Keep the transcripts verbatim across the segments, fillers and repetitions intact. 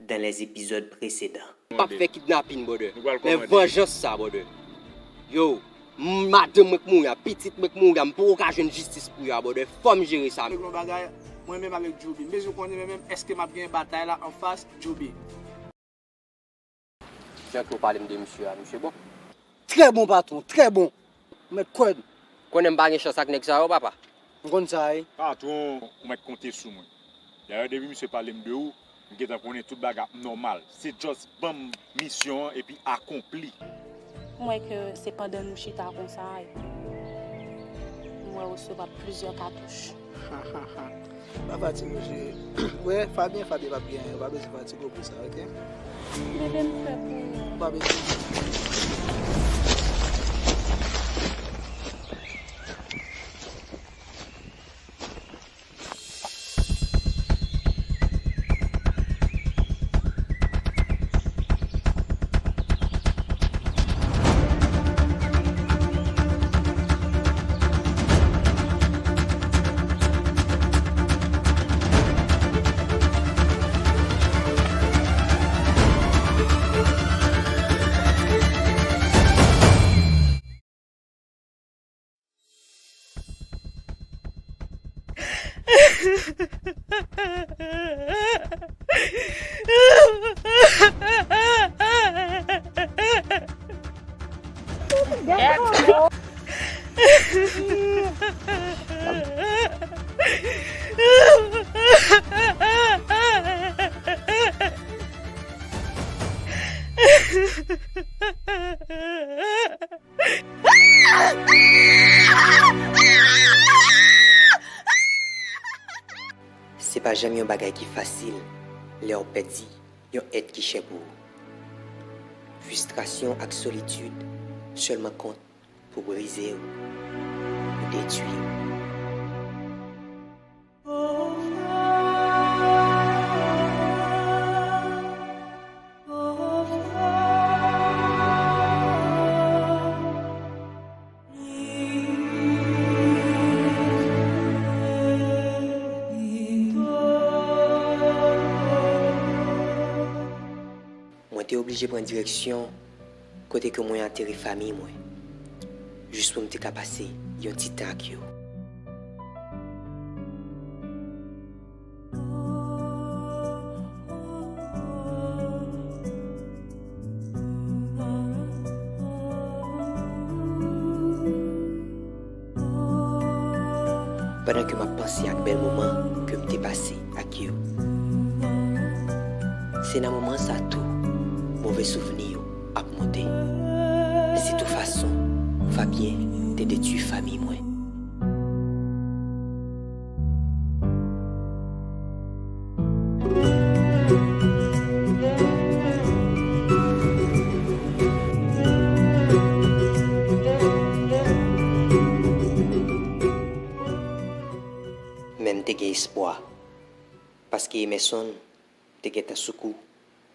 Dans les épisodes précédents. M p ap fè kidnapin, brother. Men vanjans sa, brother. Yo, m, madanm mwen k mouri a, pitit mwen k mouri a, m poko ka jwenn jistis pou yo a, brother. Fò m jere sa. Regle yon bagay, mwen menm avèk Djoubi. M bezwen konnen mwen menm, èske m ap genyen batay la anfas Djoubi? Jan ke w pale m de misye a, misye bon. Trè bon, patwon, trè bon. Ou mèt kwè m. Konnen m pa gen chans ak nèg sa yo, papa. M konn sa, wi. Patwon, ou mèt konte sou mwen. Dayè, depi misye pale m de ou, m gentan konnen tout bagay ap nòmal. Se just ban m misyon an epi akonpli. M wè ke se pandan nou chita konsa, m wè w resevwa plizyè katouch. Pa fatige w, cheri. Wè, Fabien, Fabien p ap gen anyen, ou pa bezwen fatige w pou sa, oke? Bebe, m prè pou ou. Ou pa bezwen. Se pa janm yon bagay ki fasil lè w pèdi yon èt ki chè pou ou. Fristrasyon ak solitid sèlman kont pou brize w, pou detwi w. Mwen te oblije pran direksyon kote ke mwen antere fanmi mwen, jis pou m te ka pase yon ti tan ak yo. Pandan ke m ap panse ak bèl moman ke m te pase ak yo, se nan moman sa tou move souvni yo ap monte. Se tou fason Fabien te detwi fanmi mwen. Men m te gen espwa, paske Emerson te gentan sou kou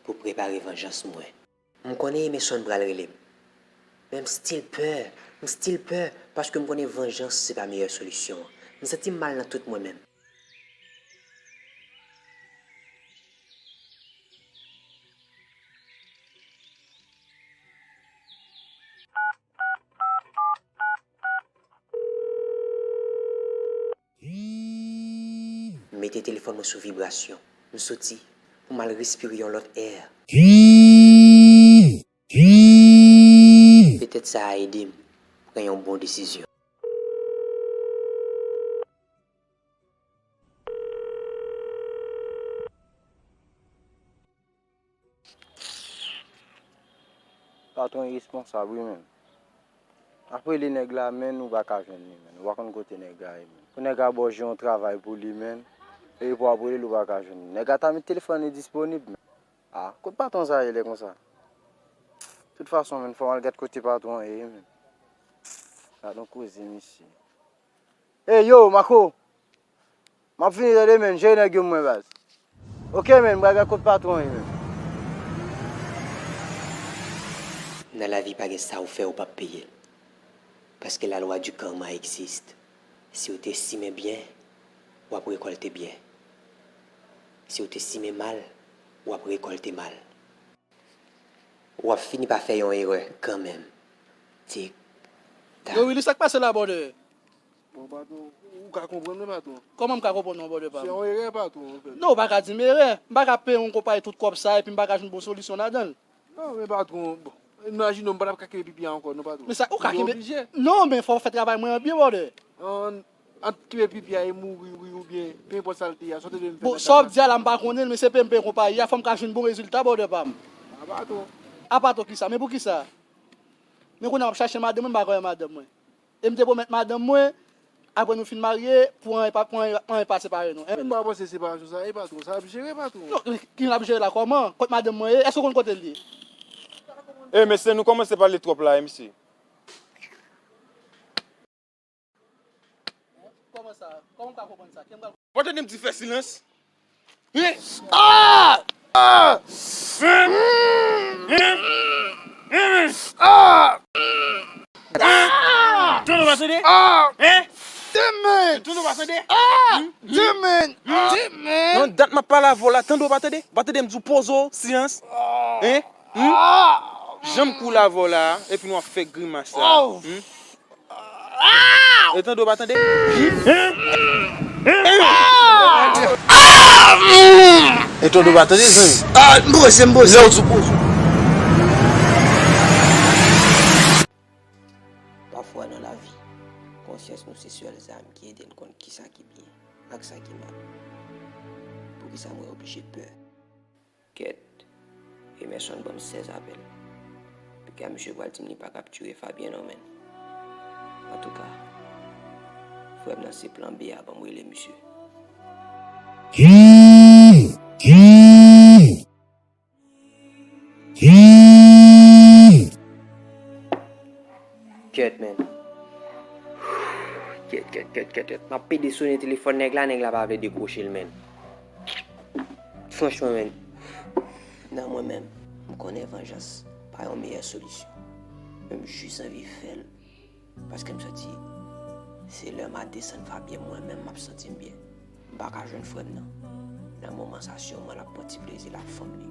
pou prepare vanjans mwen. M konnen Emerson pral rele m. Men m still pè. M still pè, paske m konnen vanjans se pa meyè solisyon an. M santi m mal nan tout mwen menm. M mete telefòn mwen sou vibrasyon. M soti pou m al respire yon lòt è. Petèt sa a ede m pran yon bon desizyon. Patwon iresponsab, wi, menn. Apre li nèg la, menn, ou pa ka jwenn li, menn. Ou pa konn kote nèg la ye, menn. Pou nèg la ba w jwe yon travay pou li, menn. Epi pou w ap rele l, ou pa ka jwenn li. Nèg la ta met telefòn li disponib, menn. A, kot patwon sa ye lè konsa? Tout fason, menn, fò m al gad kote patwon an ye, menn. Gad yon koze, mesye. Ey, yo, Marco! M ap vini tande, menn, jere nèg yo mwen, baz. Oke, menn, m pral gad kot patwon an ye, menn. Nan lavi, pa gen sa ou fè ou p ap peye l. Paske la loi du karma existe. Si w te simen byen, w ap rekòlte byen. Si w te simen mal, w ap rekòlte mal. W ap fini pa fè yon erè kanmenm. Tik, tak. Yo, Willy, sa k pase la, brother? Bon, patwon, ou ka konprann mwen, patwon. Kòman m ka konprann ou, brother pa m? Se yon erè, patwon, anfèt. Non, ou pa ka di m erè. M pa ka peye yon konpayi tout kòb sa epi m pa ka jwenn bon solisyon ladan l. Non, men patwon, bon, imajine w, m pa t ap ka kenbe pipi a ankò, non, patwon. Men sa, ou ka kenbe. Non, men fò w fè travay mwen an byen, brother. An, ant kenbe pipi a e mouri, wi, oubyen, penenpòt sa l te ye a, sa w te vle m fè? Bon, sa w ap di a la, m pa konnen l, men se peye m peye konpayi a, fò m ka jwenn bon rezilta, brother pa m. A, patwon. A, patwon, kisa? Men poukisa? Men kounye a m ap chache madanm mwen, m pa ka wè madanm mwen. E m te pwomèt madanm mwen, apre nou fin marye, pou anyen pa, pou anyen, anyen pa separe nou. M pa panse separasyon sa, e patwon, sa ap jere, patwon. Non, ki l ap jere la kòman? Kot madanm mwen ye? Èske w konn kote l ye? E, mesye, nou kòmanse pale twòp la, e, mesye. Kòman sa? Kòman w ka konprann sa? Kè m pral. Ou pa tande m di fè silans? Hein? Ah! Ah! Hein? Hein? Ah! Tande w pa tande? Ah! Hein? Demen! Tande w pa tande? Ah! Hmm? Demen! Hmm? Demen! Nan dat m ap pale avè w la, tande w pa tande? Ou pa tande m di w poze w, silans? Hein? Hmm? Ah! Jan m koule avè w la, epi nou ap fè grimas la. Oh! Hmm? E tande w pa tande? E tande w pa tande, zanmi? Ah, m poze, m poze. Lè w di w poze. Pafwa nan lavi, konsyans nou se sèl zam ki ede n konn kisa ki byen ak sa ki mal. Poukisa mwen oblije pè? Kèt, Emerson ban m sèz apèl. Piga misye pral di m li pa kaptire Fabien non, menn. Antouka, frè m nan se plan B a, ban m rele misye. Kèt, menn. Kèt, kèt, kèt, kèt, kèt. M ap pede sonnen telefòn nèg la, nèg la pa vle dekwoche l, menn. Franchman, menn. Nan mwen menm, m konnen vanjans pa yon meyè solisyon. Men m jis anvi fè l. Paske m santi se lè m a desann Fabien mwen menm m ap santi m byen. M pa ka jwenn frè m nan. Nan moman sa, siman l ap pran ti plezi l ak fanm li.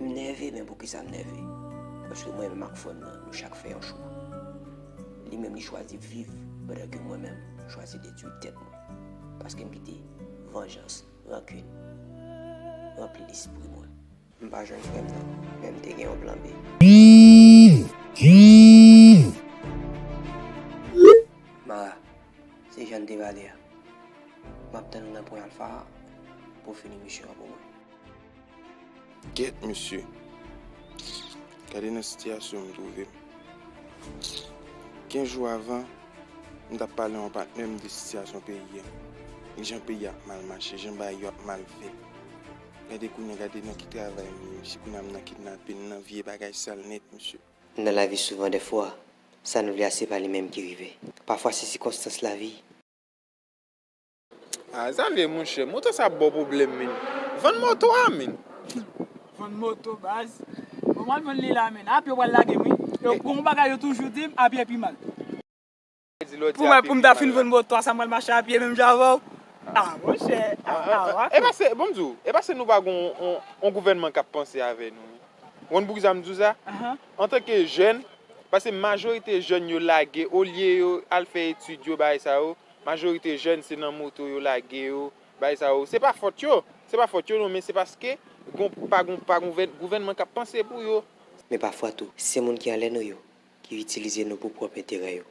M nève, men poukisa m nève? Paske mwen menm ak frè m nan, nou chak fè yon chwa. Li menm, li chwazi viv, pandan ke mwen menm, m chwazi detwi tèt mwen. Paske m kite vanjans, rankin, ranpli lespri mwen. M pa jwenn frè m nan, men m te gen yon plan B. Mara, se jan n te pale a. M ap tann ou nan pwen Alfa a pou w fini misyon an pou mwen. Kèt, mesye. Gade nan sitiyasyon m twouve m. Kenz jou avan, m t ap pale yon patnè m de sitiyasyon peyi a. Jan peyi a ap mal mache, jan bagay yo ap mal fèt. Gade kounye a, gade nan ki travay m ye, mesye, kounye a m nan kidnape, m nan vye bagay sal nèt, mesye. Nan lavi, souvan dèfwa, sa nou vle a se pa li menm ki rive. Pafwa se sikonstans lavi. Ah, Xavier, monchè, moto sa ap ba w pwoblèm, min. Vann moto a, min. Vann moto, baz. Bon, m al vann li la, min. Apye w pral lage m, wi. Yo, gon bagay yo toujou di m, apye pi mal. Pou mwen, pou m ta fin vann moto a, sa m pral mache apye menm jan avè w. Ah, monchè. Ah, ah, ah, ah. E pa se, bon, m di w, e pa se nou pa gon on, on gouvènman k ap panse avè nou, wi. Ou konn poukisa m di w sa? Antanke jèn, paske majorite jèn yo lage, olye yo al fè etid yo, bagay sa yo, majorite jèn se nan moto yo lage yo, bagay sa yo. Se pa fòt yo, se pa fòt yo non, men se paske gon, pa gon, pa gon gouvèn-, gouvènman k ap panse pou yo. Men pafwa tou, se moun ki anlè nou yo, ki itilize nou pou pwòp enterè yo.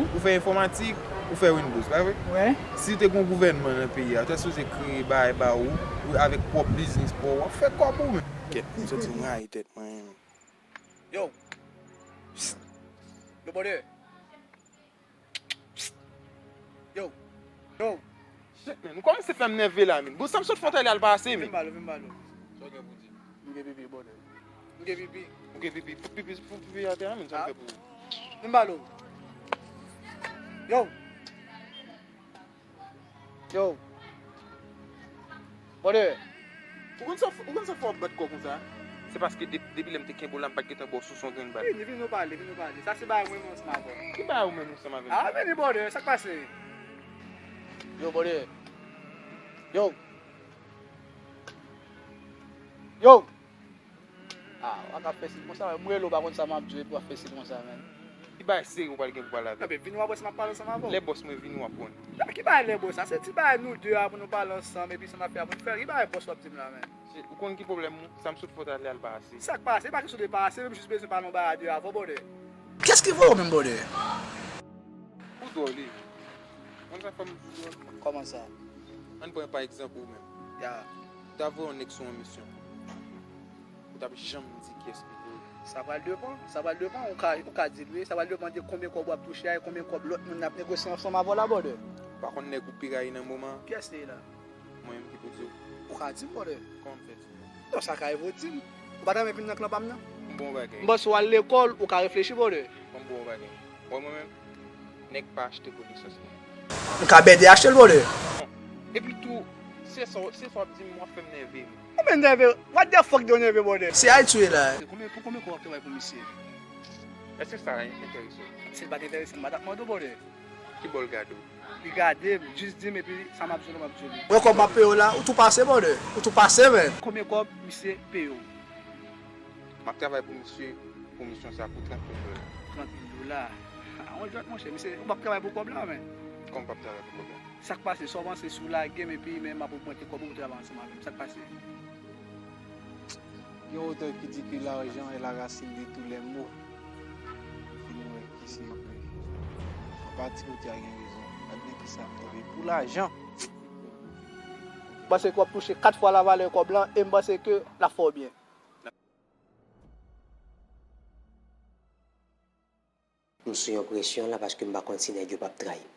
Ou fè enfòmatik, ou fè Windows, pa vre? Wi. Si te gon gouvènman nan peyi a, ou ta sipoze kreye bagay ba ou, ou avèk pwòp biznis pa w, w ap fè kòb ou menm. Kèt, m santi m rayi tèt mwen. Yo! Psst! Yo, brother! Psst! Yo! Yo! Shit, man, ou kòmanse fè m nève la, man. Bon, sa m sot fè w talè a l pa ase, man. Vin ba l, vin ba l. Sa w gen pou di? M gen pipi, brother. M gen pipi. Ou gen pipi? Pipi, pipi atè a, man, sa m fè pou ou? Vin ba l. Yo! Yo. Brother. Ou konn sa, ou konn sa fè w ap bat kò konsa? Se paske de- depi lè m te kenbe w la, m pa t gentan ba w sou son grenn bal. Vini, vini nou pale, vini nou pale. Sa se bagay mwen menm ansanm avè w. Ki bagay ou menm ansanm avè m? Ah, vini, brother, sa k pase? Yo, brother. Yo. Yo. Ah, w ap fè sil konsa, men mwen rele w pa konn sa m ap di w epi w ap fè sil konsa, men. Ki bagay serye ou pral gen pou pale avè m? Ebyen, vini w ap wè si m ap pale ansanm avè w. Lè bòs mwen vini, w ap konn. Ki bagay lè bòs la? Se ti bagay nou de a pou nou pale ansanm, epi sa n ap fè a pou n fè l. Ki bagay bòs w ap di m la, men? Se- Ou konn ki pwoblèm ou? Sa m sot fè w talè a l pa ase. Sa k pase? E pa kesyon de pa ase, men m jis bezwen pale yon bagay a de a avè w, brother. Kiyès ki voye w menm, brother? Ou dwòl, wi. Ou konn sa fè m dwòl? Kòman sa? Ann pran pa egzanp ou menm. Ya. Ou ta voye yon nèg sou yon misyon. Ou t ap janm di kiyès ki voye. Sa pral depann, sa pral depann, ou ka, ou ka di l wi, sa pral depann de konbyen kòb w ap touche a e konbyen kòb lòt moun n ap negosye ansanm avè w la, brother. Ou pa konn nèg ou pi rayi nan moman an? Kiyès li ye la? Mwen menm ki pou di w. Ou ka di m, brother. Kòman m fè di w? Non, sa ka rive w di m. Ou pa t renmen vin nan klan pa m nan? M bon bagay. M panse w al lekòl, ou ka reflechi, brother. Bon, m bon bagay. Bon, mwen menm, nèg pa achte konesans mwen. M ka bède achte l, brother. Epi tou, se sa, se sa w ap di m, w ap fè m nève m. Ou menm nève, what the fuck de w nève, brother? Se Ayiti w ye la. Konbyen, pou konbyen kòb w ap travay pou misye? Èske sa enterese w? Si l pa t enterese m, m pa t ap mande w, brother. Ki bò l gade w? Li gade m, jis di m epi sa m ap di w la, m ap di w li. Wè kòb m ap peye w la, ou tou pase, brother. Ou tou pase, man. Konbyen kòb misye peye w? M ap travay pou misye, pou misyon sa, pou trant mil dola. Trant mil dola? A, yon jwèt, monchè. Misye, ou p ap travay pou kòb la, men. Kòman m p ap travay pou kòb la? Sa k pase? Sa w panse si w lage m epi men m ap ogmante kòb ou pou travay ansanm avè m? Sa k pase? Il y a un auteur qui dit que l'argent est la racine de tous les maux. Fin wè ki se vre. An pati kote a gen rezon. Gad nan kisa m tonbe pou lajan. M panse ke w ap touche kat fwa lavalè kòb lan e m panse ke l ap fè w byen. M sou yon presyon la paske m pa konn si nèg yo p ap trayi m.